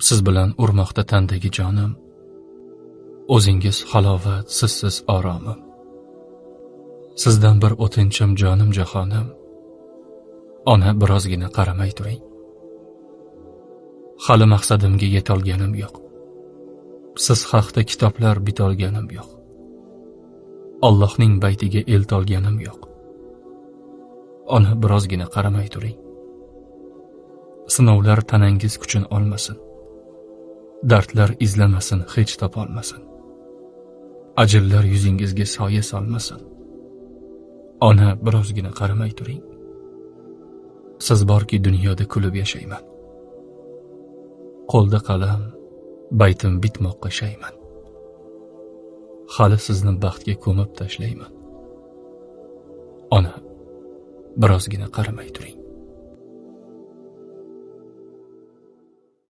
Siz bilan urmoqda tandagi jonim, o'zingiz halovat, sizsiz oromim. Sizdan bir o'tinchim jonim jahonim. Ona, birozgina qaramay turing. Hali maqsadimga yetolganim yo'q. Siz haqda kitoblar bitolganim yo'q. Allohning baytiga eltolganim yo'q. Ona, birozgina qaramay turing. Sinovlar tanangiz kuchini olmasin. Dardlar izlamasin, hech topolmasin. Ajillar yuzingizga soya solmasin. Ona, birozgina qaramay turing. Siz borki dunyoda kulib yashayman. Qo'lda qalam, baytim bitmoqqa shayman. Hali sizni baxtga ko'mib tashlayman. Ona, birozgina qaramay turing.